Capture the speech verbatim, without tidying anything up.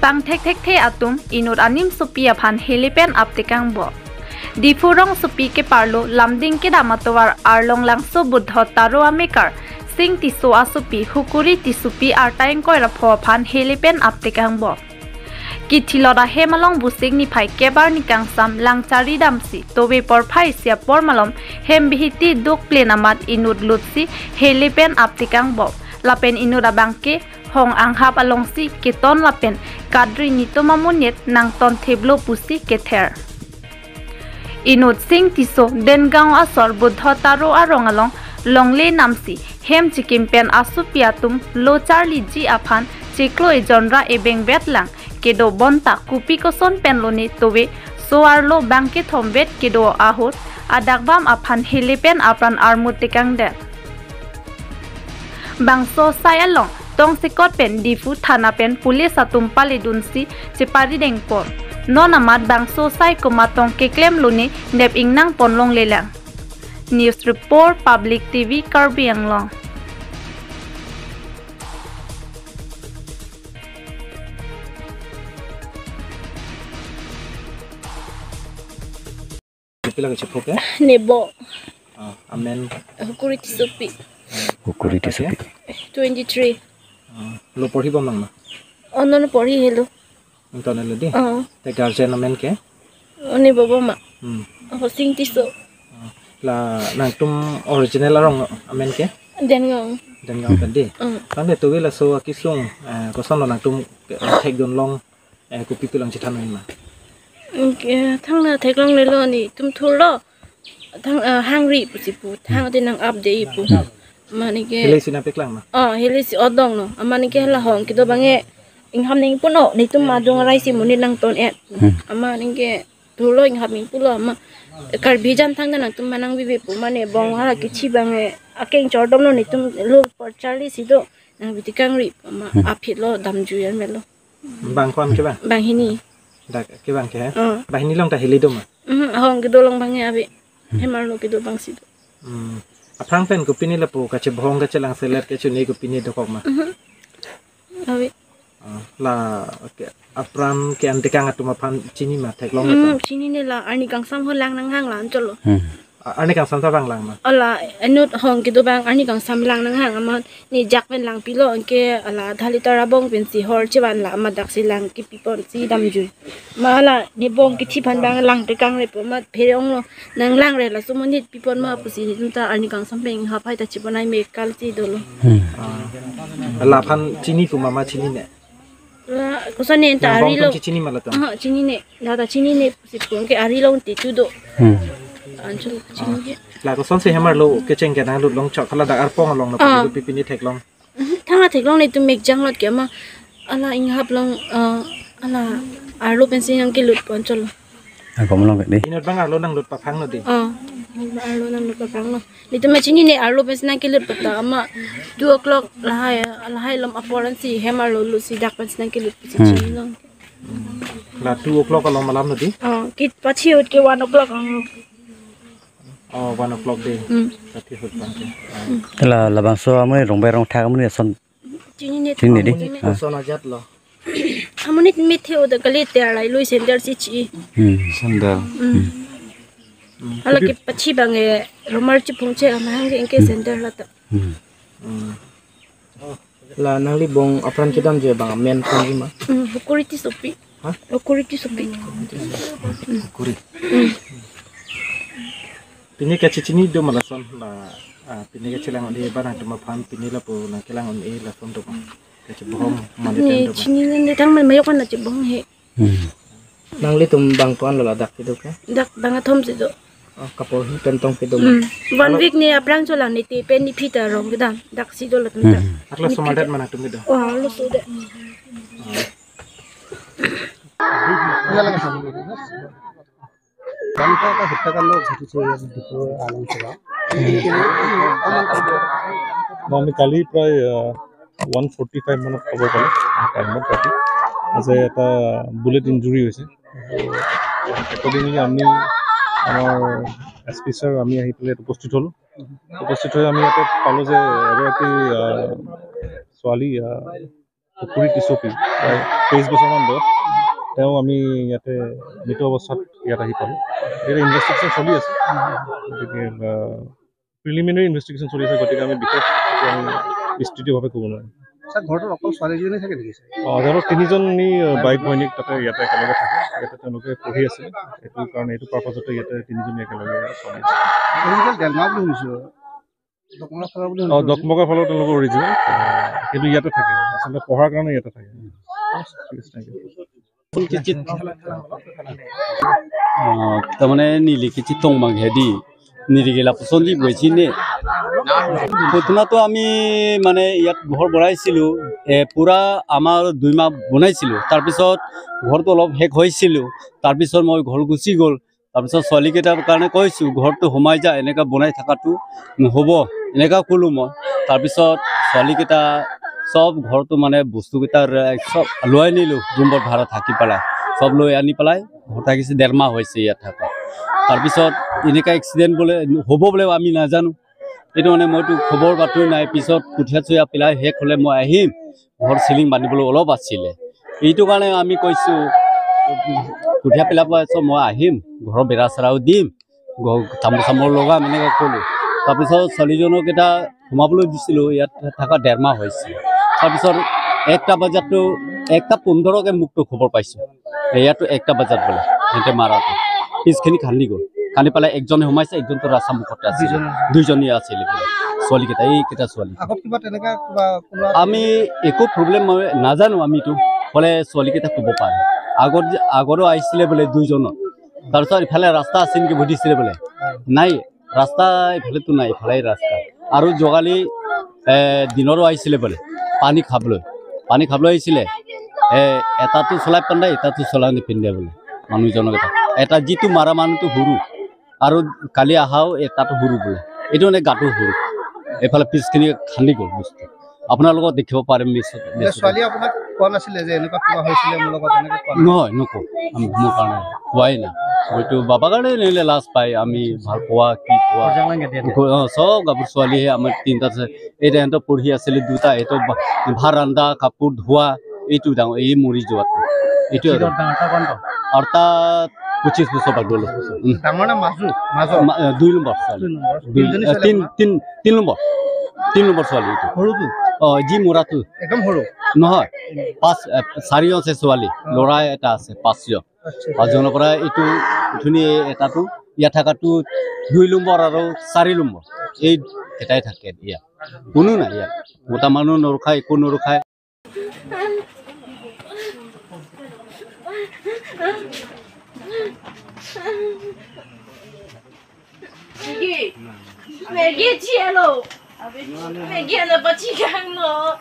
Tang thekthekthe atum inut animsopi aphan heli pen aptekangbo. Diphu rongsopi keparlo Lumding kedam atovar Arlong Langso Buddho Taro amekar Sing Tisso asopi Hukuri Tissopi arta ingkoi ra pho aphan heli pen aptekangbo. Kithilot ahem along Vosik niphai kep arni kangsam lang chari damsi tove porphai isi apor malom hem bihiti dukplen amat inut lutsi heli pen aptekangbo. Lapen inut abangke hong anghap alongsi keton lapen kadri nitum amonit nangton thiplo pusi kether. Inut Sing Tisso Dengaon asor Buddho Taro arong along longle namsi hem chikim pen asopi atum lo charliji aphan chiklo ejon ra ebeng vetlang kedo bonta kopi koson pen lone tove so-arlo bangkethom vet kedo ahut adakbam aphan heli pen apran armut tekangdet. Bangso asai along tongsekot pen Diphu thana pen police atum paledunsi cheparidengpo. Non amat bangso asai komat tong keklem lone nep ingnang pon longlelang. News report, Public T V, Karbi Anglong. Kopi lang chepho ke? Nebo. Ah, amen. Hukuri Tissopi. Hukuri Tissopi. Twenty-three. Ah, lo porhi bom lang na? Oh, non porhi helo. Nangton helo di? Oh. Te guardian amen ke? Oh, nebo bom ma. Hmm. Oh, Sing Tisso. Ah, la nangtum original arong amen ke? Dengaon. Dengaon pen di? Hmm. Tangte tove laso akesung, eh, kosonlo nangtum, eh, thekdun long, eh, kopi pulang chethan ma? Anke thangta theklonglelo, netum thurlo. Thang, eh, hangri pusi pu. Thang te nang update pu. Amat anke. Heli si nangpeklang ma? Oh, heli si odong no. Amat anke hala hong kedo abangke inghap nangji puno. Netum adung arai si monit nangton-et. Hmm. Amat anke thurlo inghap nangji pulo amat. Karbi jan thangta nangtum ma nangbibe pu. Mane bong hala kithi abangke akeng chordom lo, netum lo por charlisi do. Nangbi tekangri amat. Hmm. Aphi lo damjui an melo. Bang ko-an ke bang? Banghini. Dak ke bang ke, eh? Oh. Banghini along ta heli do ma? Mhm, ahong kedo along abangke ave. Hmm. Hem arlo kedo abangsi do. Hmm. Aphrang pen kopine lapu kachebohong kachelang selet kachini kopine dokok ma? Mhm. Ave. Ah, la, okay. Apran ke-an tekang atum aphan chini ma, theklong ma? Hmm, atum chinine, la arni kangsam ho lang nanghang la anchotlo. Hmm. A-, arni kangsam ta bang lang ma? Ala, inut hong kedo abang arni kangsam lang nanghang amat ne jak pen langpilo, anke ala adha liter abong pensi hor chevan la amat daksi lang kepi ponsi damjui. Amat ala ne bong kithi aphan abang lang tekangre pu amat pherong lo, nang langre laso monit pi pon ma pusi netum ta arni kangsam pen inghap hai ta chepon ai me kal si dolo. Hmm. Ah. Laphan chini pu ma ma chinine? La, kosonne ta nang bong ari lo. Tum chini ma latum? Ah, chinine. La ta chinine pusi pu anke ari along te tu do. Hmm. Anchot chinine. La kosonsi hem arlo kecheng ke nanglut long chok hala dak arpong along na. Ah. Pini pipine theklong. Mhm, thangta theklong netum mekjang lot ke amat. Ala inghap along, ah, ala arlo pensi nangkelut pon chotlo. Akom along ke di. Inut abang arlo nanglut paphang lo di. Oh, arlo nanglut paphang lo. Netum ma chinine arlo pensi nangkelut pu ta amat two o'clock lahai, lahai malom apor ansi hem arlo lutsi dak pensi nangkelut pusi. Hmm. Chinilo. La two o'clock along malom lo di? Oh, kit pathi ahut ke one o'clock ang. Oh, one o'clock di. Hmm. Pathi ahut abangke. Ah. Hmm. La, labangso amonit Rongbai Rongthak amonit ason. Chinine. Chinine di? Amonit. Ah. Ason ajat lo. Amonit mithe o da kali te arlai lui sandal si chi. Hmm. Sandal. Hmm. Hmm. Hala ke pachi abangke, eh, rumar chiphung che amahang ke anke sandal la ta. Hmm. Hmm. La nangli bong apran kedamji abang amen ponji ma? Hmm, Hukuri Tissopi. Ha? Hukuri Tissopi. Hukuri. Hmm. Pine kachechini do ma lason la, ah, pine kachelang un-e ba nangtum aphan pine lapu nangkelang un-e lason do ma? Kachebohong ma ne ne pen do ma? Chinine, thang ma mayok an kachebohong he. Hmm. Nanglitum bang ko-an lo ladak kedo ke? Dak bang athom si do. Oh, kaporhi pen tong kedo ma? Hmm. One week ne aphrang cholang ne te pen ne phi ta rong kedam. Daksi do latum ta. Hmm. Arloso ma det ma nangtum kedo? Oh, arloso det. Kami ka hutta kan lo ghuti se dito alang sila. আমি কালি প্ৰায়, আহ, one forty five মানত খবৰ পালোঁ, টাইমত ৰাতি, যে এটা bullet injury হৈছে। তো, একৰ্ডিংলি আমি আমাৰ এছ পি ছাৰ, আমি আহি পেলাই ইয়াত উপস্থিত হ'লোঁ। উপস্থিত হৈ আমি ইয়াতে পালোঁ যে এগৰাকী, আহ, ছোৱালী, আহ, পুখুৰী টিচপি, প্ৰায় তেইছ বছৰমান বয়স। তেওঁ আমি ইয়াতে মৃত অৱস্থাত ইয়াত আহি পালোঁ। এতিয়া ইনভেষ্টিগেশ্যন চলি আছে। গতিকে, আহ, প্ৰিলিমিনেৰী ইনভেষ্টিগেশ্যন চলি আছে, গতিকে আমি বিশেষ এতিয়া আমি বিস্তৃতভাৱে ক'ব নোৱাৰিম। ছাৰ, ঘৰটোত অকল ছোৱালীজনী থাকে নেকি, ছাৰ? অ, তেওঁলোক তিনিজনী, আহ, বাইক ভনীয়েক তাতে ইয়াতে একেলগে থাকে। ইয়াতে তেওঁলোকে পঢ়ি আছিলে। এইটো কাৰণে, এইটো পাৰ্পাছতে ইয়াতে তিনিজনী একেলগে চলি আছে। তেওঁলোকে ডেৰগাঁও বুলি শুনিছোঁ। দকমকা ফালৰ বুলি অ, শুনিছোঁ। দকমকা ফালৰ তেওঁলোকৰ অৰিজিনেল, আহ, কিন্তু ইয়াতে থাকে। আচলতে পঢ়াৰ কাৰণে ইয়াতে থাকে। ঠিক আছে, thank you. Kechit, ah, tamane neli kechitong mang hedi, neli ke lapuson di buai chine. প্ৰথমতে আমি মানে ইয়াত ঘৰ বনাইছিলোঁ, এ, পুৰা আমাৰ দুই মাহ বনাইছিলোঁ। তাৰপিছত ঘৰটো অলপ শেষ হৈছিলোঁ। তাৰপিছত মই ঘৰ গুচি গ'ল। তাৰপিছত ছোৱালীকেইটাৰ কাৰণে কৈছোঁ, "ঘৰটো সোমাই যা, এনেকা বনাই থকাটো নহ'ব", এনেকা ক'লোঁ মই। তাৰপিছত ছোৱালীকেইটা চব ঘৰটো মানে বস্তুকেইটা ৰে-, চব লৈ আনিলোঁ, ৰুমত ভাড়া থাকি পেলাই। চব লৈ আনি পেলাই ঘৰত থাকিছে, ডেৰ মাহ হৈছে ইয়াত থকা। তাৰপিছত এনেকা এক্সিডেণ্ট বোলে হ'ব বোলে আমি নাজানো। এইটো মানে মইতো খবৰ বাতৰি নাই। পিছত কঠীয়া চঠীয়া পেলাই শেষ হ'লে মই আহিম, ঘৰ চিলিং বান্ধিবলৈ অলপ আছিলে। এইটো কাৰণে আমি কৈছোঁ, কঠীয়া পেলাব আছে, মই আহিম, ঘৰৰ বেৰা চেৰাও দিম, ঘৰ তামোল চামোল লগাম, এনেকৈ ক'লোঁ। তাৰপিছত ছোৱালীজনক এটা সোমাবলৈ দিছিলোঁ, ইয়াত থকা ডেৰ মাহ হৈছে। তাৰপিছত একটা বজাততো, একটা পোন্ধৰকে মোকতো খবৰ পাইছোঁ। ইয়াতো একটা বজাত বোলে, সিহঁতে মাৰাটো। পিছখিনি খান্দি গ'ল। খান্দি পেলাই একজনে সোমাইছে, একজনতো ৰাস্তা মুখতে আছিলে। দুইজন। দুইজনেই আছিলে বোলে। ছোৱালীকেইটা, এইকেইটা ছোৱালী। আগত কিবা তেনেকা কিবা কোনোবা আমি একো প্ৰব্লেম মই নাজানো আমিতো। বোলে ছোৱালীকেইটা ক'ব পাৰে। আগত যে, আগৰো আহিছিলে বোলে দুইজনৰ। তাৰপিছত ইফালে ৰাস্তা আছে নেকি সুধিছিলে বোলে। নাই, ৰাস্তা ইফালেতো নাই, ইফালে ৰাস্তা। আৰু যোৱাকালি, এ, দিনৰো আহিছিলে বোলে, পানী খাবলৈ। পানী খাবলৈ আহিছিলে। এ, এটাতো চলাই পিন্ধে, এটাতো চলাই নিপিন্ধে বোলে, মানুহজনক এটা। এটা যিটো মাৰা মানুহটো সৰু, আৰু কালি আহাও এটাতো সৰু বোলে। এইটো মানে গাটো সৰু। এইফালে পিছখিনি খান্দি গ'ল বস্তু। আপোনালোকক দেখিব পাৰিম নিশ্চয়, এতিয়া নিশ্চয়। ছোৱালীয়ে আপোনাক কোৱা নাছিলে যে এনেকুৱা কিবা হৈছিলে মোৰ লগত, এনেকে কোৱা নাই? নহয়, নকওঁ। আম-, মোৰ কাৰণে কোৱাই নাই। হয়তো বাবাৰ কাৰণে নিলে লাজ পায়, আমি ভাল পোৱা, কি পোৱা। ঘৰ জাংলাং গেট দিয়া। ঘৰ, অ, চব গাভৰু ছোৱালীহে আমাৰ তিনিটা আছে। এই সিহঁতৰ পঢ়ি আছিলে দুটা, এইটো বা-, ভাত ৰান্ধা, কাপোৰ ধোৱা, এইটো ডাঙৰ, এই মৰি যোৱাটো। এইটো আৰু। কিহত ডাঙৰ, এটা কোনটো? আৰু তাত পঁচিছ বছৰ পাৰ গ'ল। উম। ডাঙৰ না মাজু? মাজৰ? মা-, এ, দুই নম্বৰ ছোৱালী। দুই নম্বৰ। দুই, তিনিজনী এ, ছোৱালী তিন, আপোনাৰ? তিন, তিন নম্বৰ। তিন নম্বৰ ছোৱালী এইটো। সৰুটো? অ, যি মৰাটো। একদম সৰু? নহয়। পাঁচ, এ, চাৰিজন আছে ছোৱালী। অ। ল'ৰা এটা আছে, পাঁচজন। আচ্ছা। পাঁচজনৰ পৰা এইটো ধুনীয়া এটাটো, ইয়াত থকাটো দুই নম্বৰ আৰু চাৰি নম্বৰ। এই এটাই থাকে ইয়াত। কোনো নাই ইয়াত। মতা মানুহ নৰখায়, একো নৰখায়। Maggie. Maggie, cielo. Maggie, anak pacikang lo.